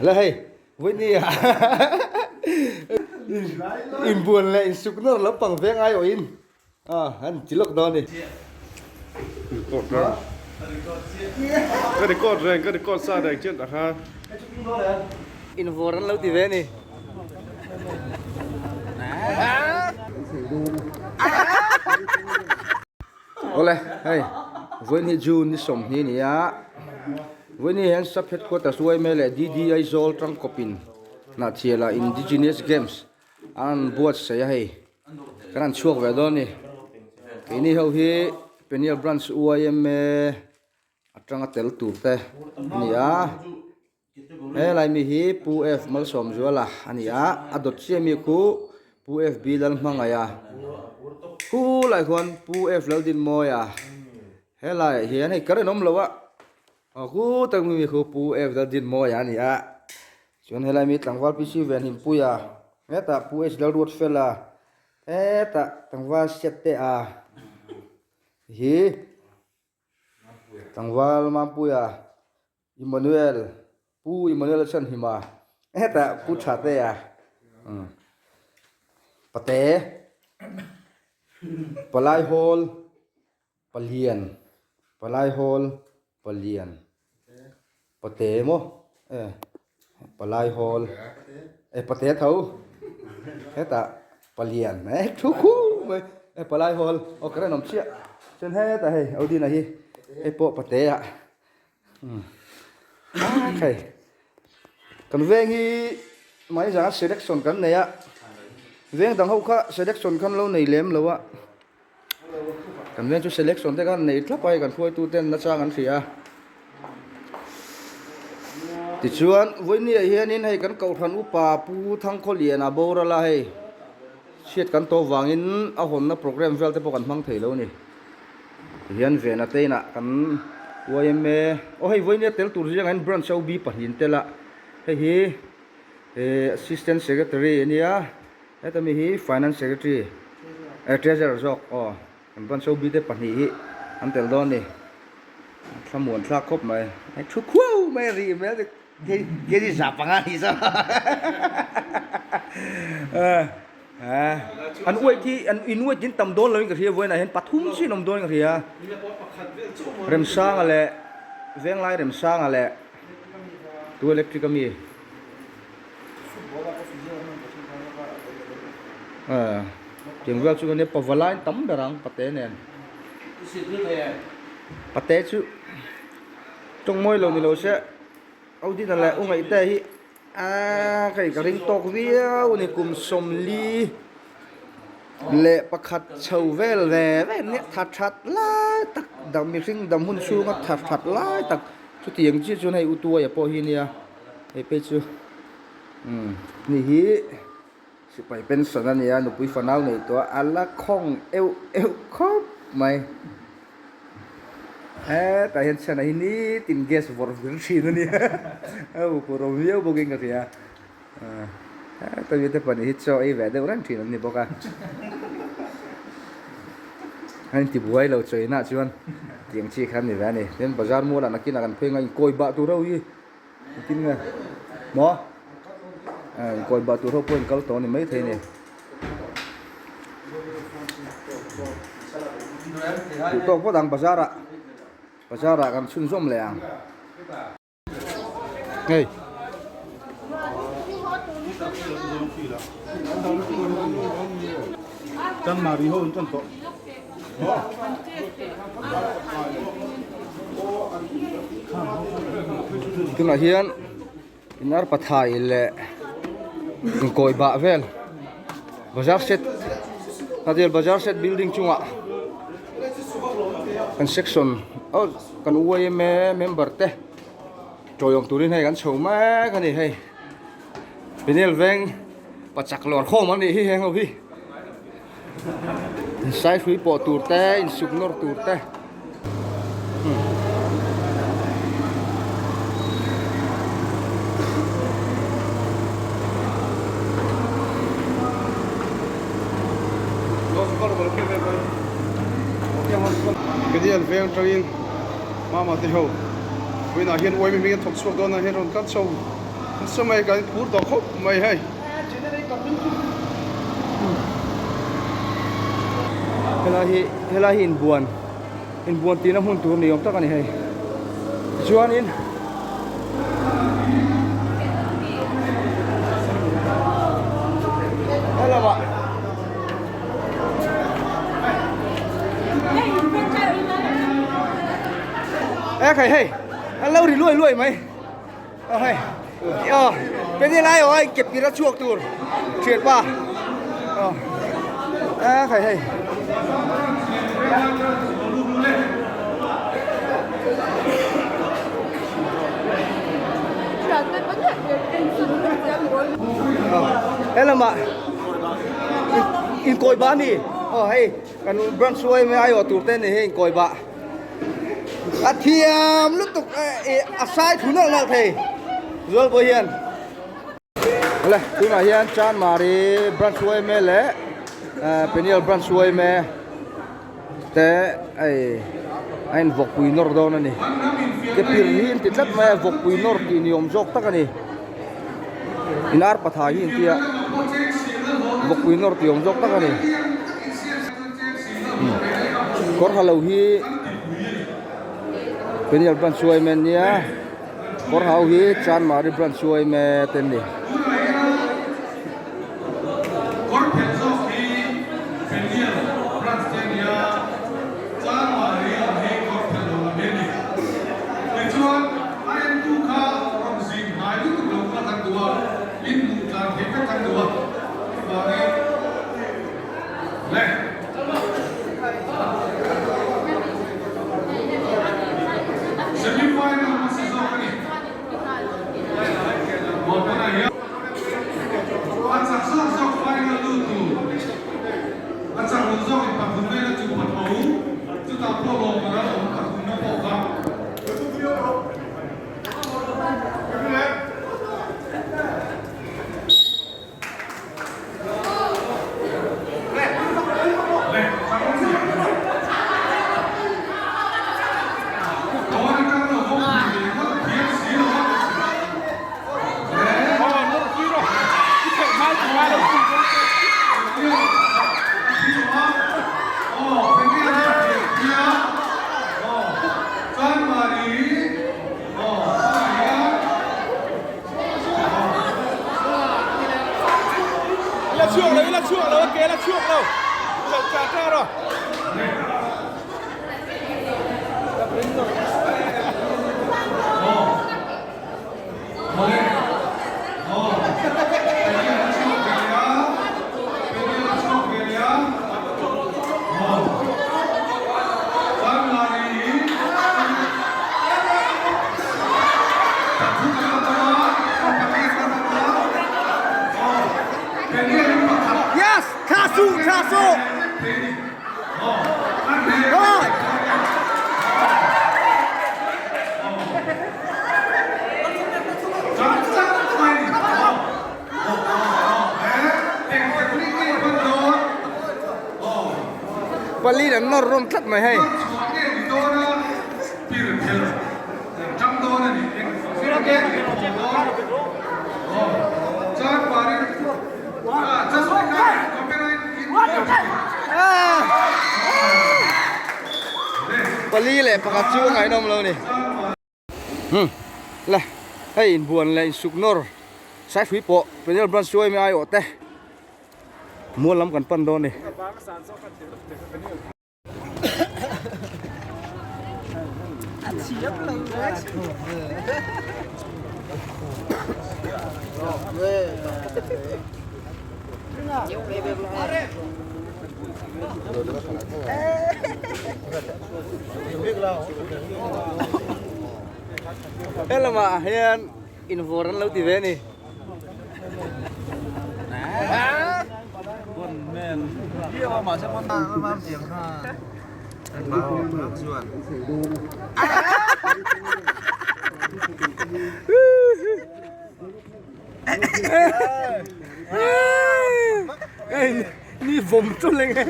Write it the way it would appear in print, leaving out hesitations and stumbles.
Le hei vawinia inbuan leh insuk nawr lampang veng aiawhin an ti lawk dawn a ni. Record reng ka record reng ka record sa reng chian tak kha. Invawr an lo ti ve a ni. Awle hei vawiin hi June ni 20 a ni a vawiin hi hian sub headquarters yma leh DD Aizawl tangkawpin Hnahthiala Indigenous Games an buatsaih a hei kan han chhuak ve dawn a ni keini ho hi Peniel Branch yma atanga tel tur te a ni a. Helai mi hi Pu F Malsawmzuala a ni a, a dawt chiah mi khu Pu FB Lalhmangaih a, khulai khuan Pu F Laldinmawia, helaiah hian hei current awm lo a, aw khu tak mi khu Pu F Laldinmawia a ni a, chuan helai mi tlangval PC Venhimpuia, hetah Pu H Lalruatfela, hetah tlangval Siatte-a hi tlangval Mampuia. Immanuel, Pu Immanuel chuan hima hetah Pu Thatea Pate Palai Hall Palian Palai Hall Palian Pate maw e Palai Hall e Pate tho hetah Palian e thu khu mai e Palai Hall aw ka rinawm chiah chuan hetah hei Odina hi hei pawh Patea. Hei kan veng hi mai zan a selection kan nei a veng dang ho kha selection khan lo nei lem lo a kan veng chu selection te khan nei thlap a hei kan hruaitu ten nachang an hria a tichuan vawinia hianin hei kan kohhran upa pu Thangkhawliana boral a hei chhiat kan tawh vangin a hawnna programme vel te pawh kan hmang thei lo a ni. Tihian vena te inah kan yma aw hei vawinia tel tur zingah hian branch OB pahnih an tel a hei hi eh assistant secretary a nia heta mi hi finance secretary eh treasurer zawk aw kan branch OB te pahnih hi an tel dawn a ni thlamuan thlak khawp mai hei thu khuau mai a ri hmel te kg 5 ni zawk An uaih khi an in uaih tin tam dawn loin ka hria vawiinah hian pathum chiah an awm dawn ka hria Remsanga leh Venglai Remsanga leh tu electric a mi tiang vel chu ania pavalai an tam ber ang pate nen pate chu tawngmawi lo ni lo se Audina leh Ungaihte hi. Aaa hei ka ring tawk viau a ni kum 41 chho vel ve ve nia that that lai tak dam mihring dam hun chhunga that that lai tak chutiang chiah chuan hei utuaia pawh hi nia hei phei chu umm ni hi sipai pension a nia nupui fanau nei tawh a la khawng euh euh khawp mai. Hetah hian chhiatna hi nitin gas vawrh vir thin a nia a huphurh awm viau bawkin ka hria heta mite pahnih hi chaw ei ve deuh reng thin an ni bawk a a intibuai lo chaw inah chuan tiang chi kha an ni ve a ni tin bazar mualah nakinah kan phei ang a inkawi bah tur ho hi engtin nge maw inkawi bah tur ho pawh in kal tawh a ni maithei a ni. Duh tawk phawt ang bazar ah bazar ah kan chhunzawm leh ang hei. Tunah hian. Inar pathai leh inkawi bah vel bazar set hnathel bazar set building chungah kan section aw kan yma member te tawiawm turin hei kan chho mek a ni hei Peniel veng pachak lawr khawm a nih hi heng ho hi insai hrui pawh tur te insuk nawr tur te. Peniel veng atangin mama te ho vawiinah hian uaimi hming an thawk chhuak dawn a hei rawn kal chho. Nasa mai kan phur tawh khawp mai hei. Helai hi helai hi inbuan inbuan tihna hmun tur ni awm tak a ni hei tichuanin helamah e khai hei an lo ri luai luai mai. Aw hei aw penny lai aw a kep tir a chhuak tur thian pa aw a khai hei helamah inkawi ba ani aw hei kan branch suai mai aiawh tur te ani hei inkawi ba. A thiam lutuk a sai thu nawlh nawlh thei Zualbawi hian. Awle tunah hian Chanmari branch yma leh Peniel branch yma te hei a invawkpui nawr dawn a ni. Ke pir hi an ti tlat mai a vawkpui nawr tih ni awm zawk tak a ni. In ar patha hi an tia vawkpui nawr tih awm zawk tak a ni. Kawr ha lo hi Peniel branch yma an nia kawr hau hi Chanmari branch yma te an ni. Yes! Tha su! Tha su! Come on! Pali an nawr rawm tlat mai hei. Pali leh pakhat chu a ngaihnawm lo a ni. Hmm le hei inbuan leh insuk nawr Saihrui pawh Peniel branch chu emi aiawh te mual lam kan pan dawn a ni. He lamah hian invawr an lo ti ve a ni. Ni vawm chu leng e.